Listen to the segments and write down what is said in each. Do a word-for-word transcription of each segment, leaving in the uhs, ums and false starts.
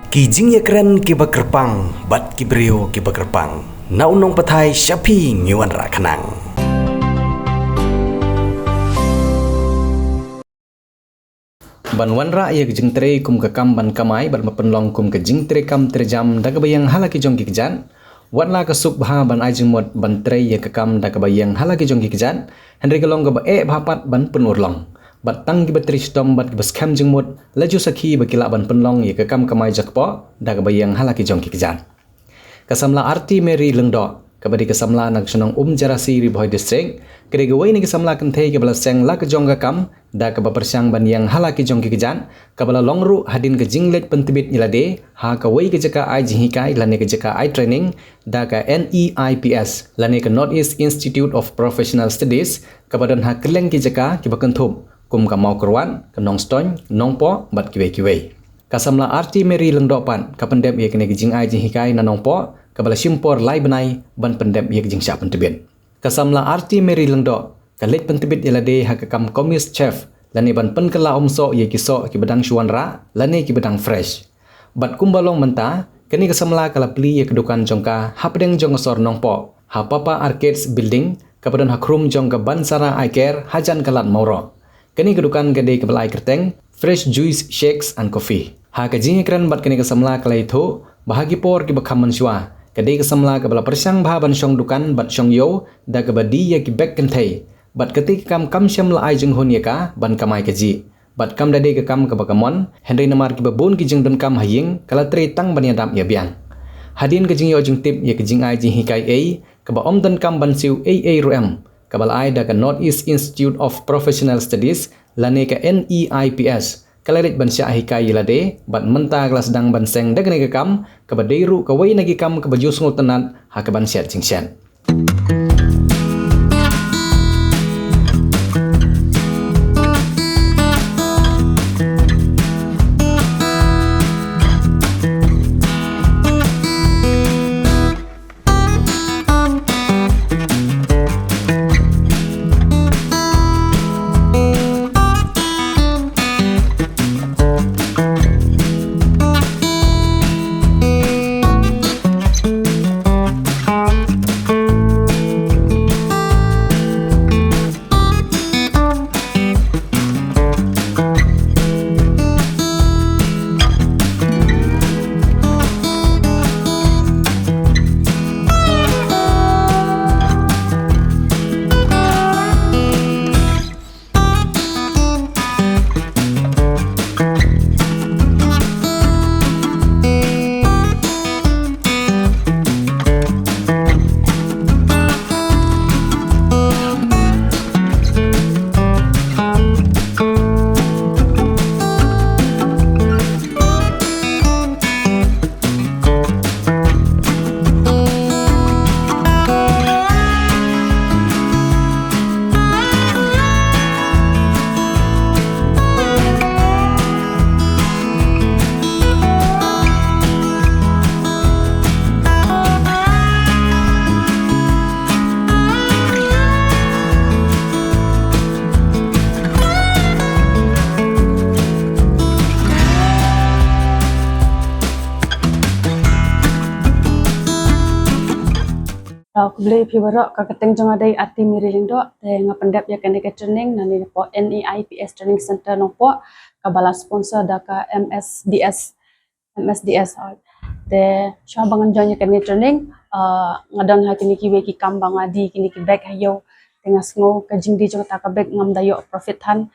Ki jingïakren kiba kyrpang bad ki briew kiba kyrpang. Na u nongpathai sha phi ngi wanrah khnang. Ban wanrah ïa ka jingtrei kum ka kam ban kamai bad ban pynlong kum ka jingtrei kam trei jam da kaba ïeng ha la ki jong ki kjat. Wat la ka suk bha ban ai jingmut ban trei ïa ka kam da kaba ïeng ha la ki jong ki kjat, hynrei ka long kaba eh bha pat ban pynurlong. Bad tang kiba trei shitom bad kiba skhem jingmut la ju sakhi ba ki lah ban pynlong ïa ka kam kamai jakpoh da kaba ïeng ha la ki jong ki kjat. Ka samla Arti Mary Lyngdoh, kaba dei ka samla na ka shnong Umjerasi, Ri Bhoi District, ka dei kawei na ki samla kynthei kaba la seng la ka jong ka kam da kaba pyrshang ban ïeng ha la ki jong ki kjat, kaba la long ruh hadien ka jingleit pyntbit ïa lade ha kawei ka jaka ai jinghikai lane ka jaka ai training da ka NEIPS lane ka North East Institute of Professional Studies, kaba don ha kylleng ki jaka kiba kynthup kum ka Mawkyrwat, ka Nongstoiñ, Nongpoh bad kiwei kiwei. Ka samla Arti Mary Lyngdoh pat ka pyndep ïa kane ka jingai jinghikai na Nongpoh, kaba la shim por lai bnai ban pyndep ïa ka jingshah pyntbit. Ka samla Arti Mary Lyngdoh ka leit pyntbit ïa lade ha ka kam commis chef lane ban pynkylla umsoh ïa ki soh kiba dang shu wanrah lane kiba dang fresh. Bad kumba long mynta, kane ka samla ka la plie ïa ka dukan jong ka hapdeng jong ka sor Nongpoh ha Papa Arcades Building, kaba don ha khrum jong ka Bansara Eye Care hajan ka Lad Mawroh. Kane ka dukan ka dei kaba la ai kyrteng Fresh Juice, Shakes and Coffee. Ha ka jingïakren bad kane ka samla ka la ïathuh ba ha ki por kiba kham mynshuwa ka dei ka samla kaba la pyrshang bha ban shong dukan bad shong ïew da kaba die ïa ki bek kynthei. Bad katei ka kam kam shym la ai jinghun ïa ka ban kamai kajih. Bad kam da dei ka kam kaba ka mon, hynrei namar kiba bun ki jingdonkam ha ïing ka la trei tang ban ïadap ïabiang. Hadien ka jingïoh jingtip ïa ka jingai jinghikai ei kaba ym donkam ban siew ei ei ruh em, kaba la ai da ka North East Institute of Professional Studies lane ka NEIPS, ka la leit ban shah hikai ïa lade bad mynta ka la sdang ban seng da kane ka kam kaba dei ruh kawei na ki kam kaba ju sngewtynnat ha ka ban shet jingshet. Ka khublei phi baroh, ka kyrteng jong nga dei Arti Mary Lyngdoh, te nga pyndep ïa kane ka training na ne napoh NEIPS Training Center Nongpoh, kaba la sponsor da ka MSDS, MSDS. Te shuwa ba ngan join ïa kane training, ah, nga don ha kine kiwei ki kam ba nga die kine ki bag ha ïew, te nga sngew ka jingdie jong kata ka bag ngam da ïoh profit than.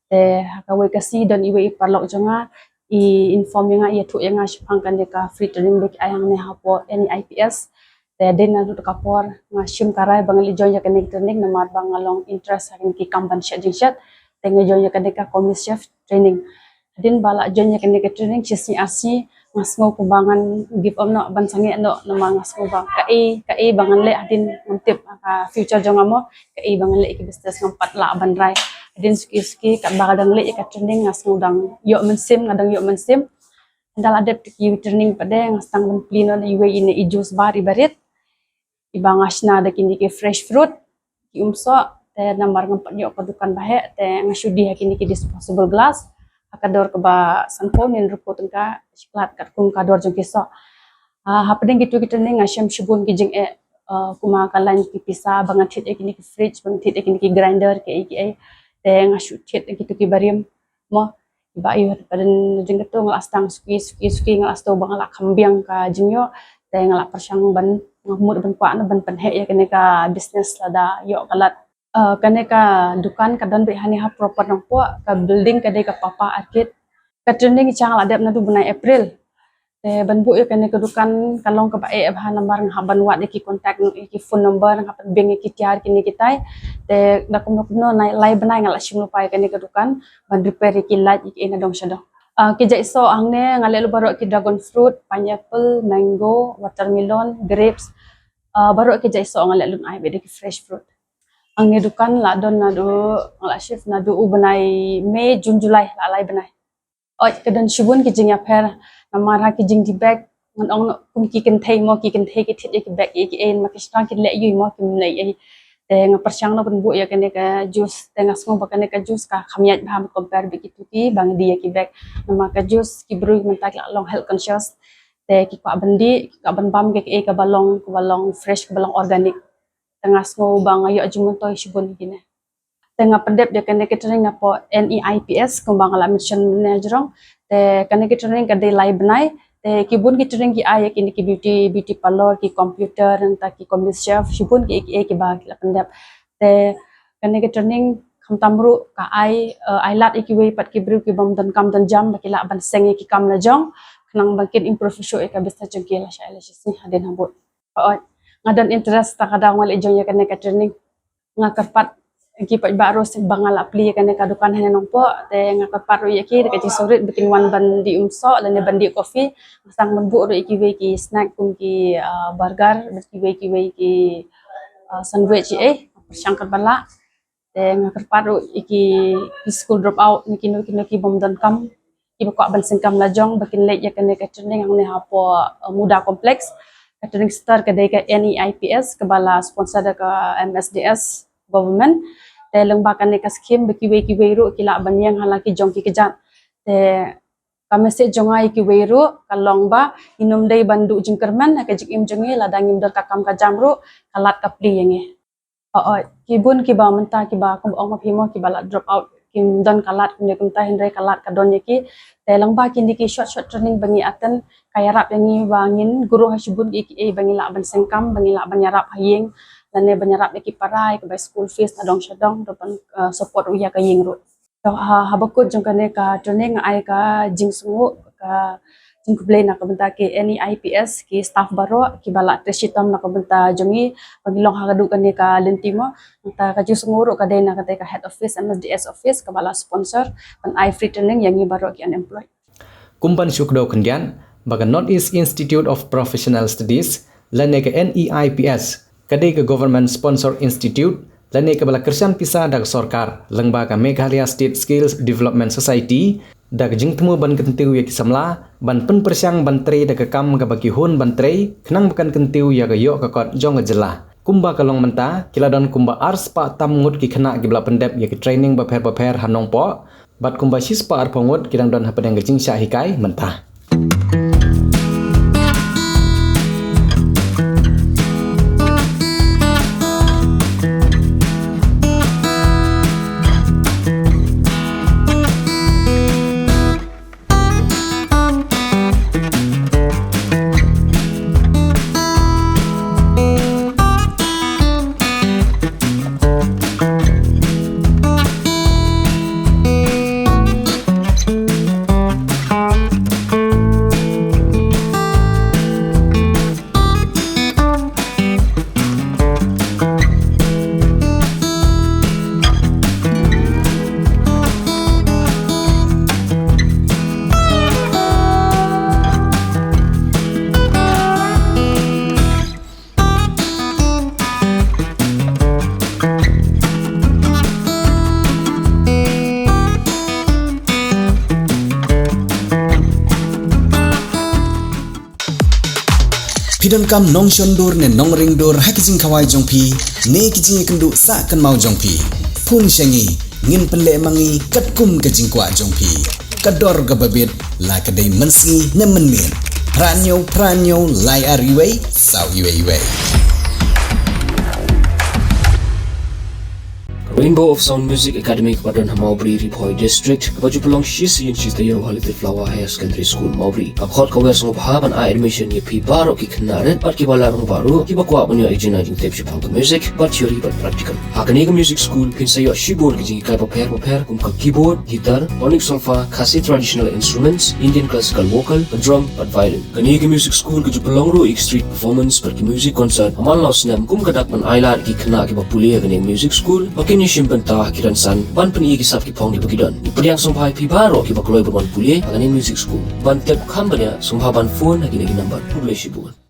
Te ha kawei ka sngi don iwei i paralok jong nga i inform ïa nga, i ïathuh ïa nga shaphang kane ka free training ba ki ai hangne hapoh NEIPS. Te dei na kata ka por nga shim ka rai ba ngan leit join ïa kane ka training namar ba nga long interest ha kine ki kam ban shet jingshet. Te nga join ïa kane ka commis chef training. Hadien ba la join ïa kane ka training shi sngi ar sngi nga sngew kumba ngan give up noh, ban sangeh noh, namar nga sngew ba kaei kaei ba ngan leh hadien ngam tip ka future jong nga mo, kaei ba ngan leh ïa ka business ngam pat lah ban rai. Hadien suki suki katba ka dang leh ïa ka training nga sngew dang ïoh mynsiem, nga dang ïoh mynsiem. Ynda la dep ki training pat de nga sdang ban plie noh da iwei ine i juice bar iba rit, iba nga shna da kine ki fresh fruit, ki umsoh, te namar ngam pat ïoh ka dukan ba heh, te nga shu die ha kine ki disposable glass, ha ka dor kaba sanphew ne hynriewphew tyngka shi khlad katkum ka dor jong ki soh. Ah, hapdeng kito ki training nga shem shibun ki jingeh, ah, kum ha ka lain ki pisa ba ngan thied ïa kine ki fridge, ba ngan thied ïa kine ki grinder, kiei kiei. Te nga shu thied ïa kito ki barim mo. Ba ïoh, hadien jingkatto nga la sdang suki suki suki, nga la sdang ba nga la kham biang ka jingïoh. Te nga la pyrshang ban, nga mut ban kwah na ban pynheh ïa kane ka business lada ïoh ka lad. Eh, kane ka dukan ka don beit hangne ha proper Nongpoh, ka building ka dei ka Papa Arcade. Ka training i chang la dep naduh bnai April. Te ban buh ïa kane ka dukan ka long kaba eh bha namar nga hap ban wad ïa ki contact, ïa ki phone number, nga hap ban biang ïa ki tiar kine kitai. Te da kumno kumno na lai bnai nga la shim lypa ïa kane ka dukan ban repair ïa ki light ïa ki ei na dong sha dong. Ah, ki jait soh hangne nga leh lut baroh ki dragon fruit, pineapple, mango, watermelon, grapes. Ah, baroh ki jait soh nga leh lut ai beit da ki fresh fruit. Hangne dukan la don naduh, nga la shift naduh u bnai May, June, July, la lai bnai. Oi, ka don shibun ki jingïapher namar ha ki jingdie bag, ngan ong noh kum ki kynthei mo, ki kynthei ki thied ïa ki bag ïa ki ei, ma ki shynrang ki leh ïa mo, kim leh ïa. Te nga pyrshang noh ban buh ïa kane ka juice, te nga sngew ba kane ka juice ka kham ïaid bha compare bad kito kiba ngi die ïa ki bag. Namar ka juice ki briew mynta ki la long health conscious. Te ki kwah ban die, ki kwah ban bam ïa ki ei kaba long, kaba long fresh, kaba long organic. Te nga sngew ba nga ïoh jingmyntoi shibun ïa kine. Te nga pyndep ïa kane ka training napoh N E I P S, kumba nga la mention mynne hajrong. Te kane ka training ka dei lai bnai. Te ki bun ki training ki ai ïa kine ki beauty, beauty parlour, ki computer, nangta ki commis chef, shibun ki, ki, kiba ki la pyndep. Te kane ka training khamtam ruh ka ai, eh, ai lad ïa kiwei pat ki briew ki bym don kam don jam ba ki lah ban seng ïa ki kam la jong, khnang ba kin improve shuh ïa ka business jong ki lashai lashisngi hadien habud. Hooid, nga don interest, ta ka daw nga leit join ïa kane ka training. Nga kyrpad ki paidbah ruh ba nga la plie ïa kane ka dukan hangne Nongpoh, te nga kyrpad ruh ïa ki da ka jingsngewrit ba kin wan ban die um soh lane ban die coffee. Nga sdang ban buh ruh ïa kiwei ki snack kum ki, ah, burger bad kiwei kiwei ki, ah, sandwich ïa ei, pyrshang katba lah. Te nga kyrpad ruh ïa ki, ki school drop out ne kino kino ki bym don kam, kiba kwah ban seng kam la jong, ba kin leit ïa kane ka training hangne hapoh, eh, Muda Complex. Ka training center ka dei ka N E I P S kaba la sponsor da ka M S D S government. Te lyngba kane ka scheme ba kiwei kiwei ruh ki lah ban ïeng ha la ki jong ki kjat. Te ka message jong nga ïa kiwei ruh ka long ba ngin ym dei ban duh jingkyrmen ha ka jingim jong ngi, lada ngim don ka kam ka jam ruh ka lad ka plie ïa ngi. Hooid, ki bun kiba mynta kiba, kumba ong ma phi mo, kiba la drop out, kim don ka lad kumne kumta, hynrei ka lad ka don ïa ki. Te lyngba kine ki short short training ba ngi attend ka ïarap ïa ngi ba ngin grow ha shibun ki, ki ei ba ngi lah ban seng kam, ba ngi lah ban ïarap ha ïing lane ban ïarap ïa ki para, ïa ki bai school fees na dong sha dong, ruh ban, eh, support ruh ïa ka ïing ruh. To, ha, haba kut jong kane ka training nga ai ka jingsngewnguh, ka jingkhublei na ka bynta ki N E I P S, ki staff baroh kiba la trei shitom na ka bynta jong ngi ba ngi long ha ka duh kane ka lynti mo. Nangta ka jingsngewnguh ruh ka dei na kata ka head office, M S D S office, kaba la sponsor ban ai free training ïa ngi baroh ki unemployed. Kum ban shu kdew khyndiat ba ka North East Institute of Professional Studies lane ka N E I P S ka dei ka government sponsor institute lane kaba la kyrshan pisa da ka sorkar lyngba ka Meghalaya State Skills Development Society da ka jingthmu ban kyntiew ïa ki samla ban pynpyrshang ban trei da ka kam kaba ki hun ban trei, khnang ba kan kyntiew ïa ka ïoh ka kot jong ka jylla. Kumba ka long mynta, ki la don kumba ar spah tam ngut ki khynnah kiba la pyndep ïa ki training bapher bapher ha Nongpoh, bad kumba shi spah arphew ngut ki dang don hapdeng ka jingshah hikai mynta. Phi donkam nongshon dur ne nongring dur ha ki jingkhawai jong phi ne ki jingïakynduh sah kynmaw jong phi? Phone sha ngi, ngin pynleh ma ngi katkum ka jingkwah jong phi. Ka dor kaba bit la ka dei mynsngi ne mynmiet. Phra hynñiew phra hynñiew lai ar uwei saw uwei uwei. Rainbow of Sound Music Academy kaba don ha Mawbri, Ri Bhoi District, kaba ju pynlong shi sien shi taïew ha Little Flower Higher Secondary School, Mawbri, ka khot ka wer sngewbha ban ai admission ïa phi baroh ki khynnah rit bad kiba larong baroh kiba kwah ban ïoh ïa ka jingtip shaphang ka music, bad theory bad practical. Ha kane ka music school phin sa ïoh shibun ki jinghikai bapher bapher kum ka keyboard, guitar, tonic solfa, Khasi traditional instruments, Indian classical vocal, drum bad violin. Kane ka music school ka ju pynlong ruh ïa ki street performance bad ki music concert ha man la u snem kum ka dak ban ai lad ïa ki khynnah kiba pule ha kane ka music school ba kin ïashim bynta ha ki rynsan ban pyni ïa ki sap ki phong kiba ki don. Ngi pdiang sngewbha ïa phi baroh kiba kloi ban wan pule ha kane ka music school. Ban tip kham bniah sngewbha ban phone ha kine ki number. Khublei shibun.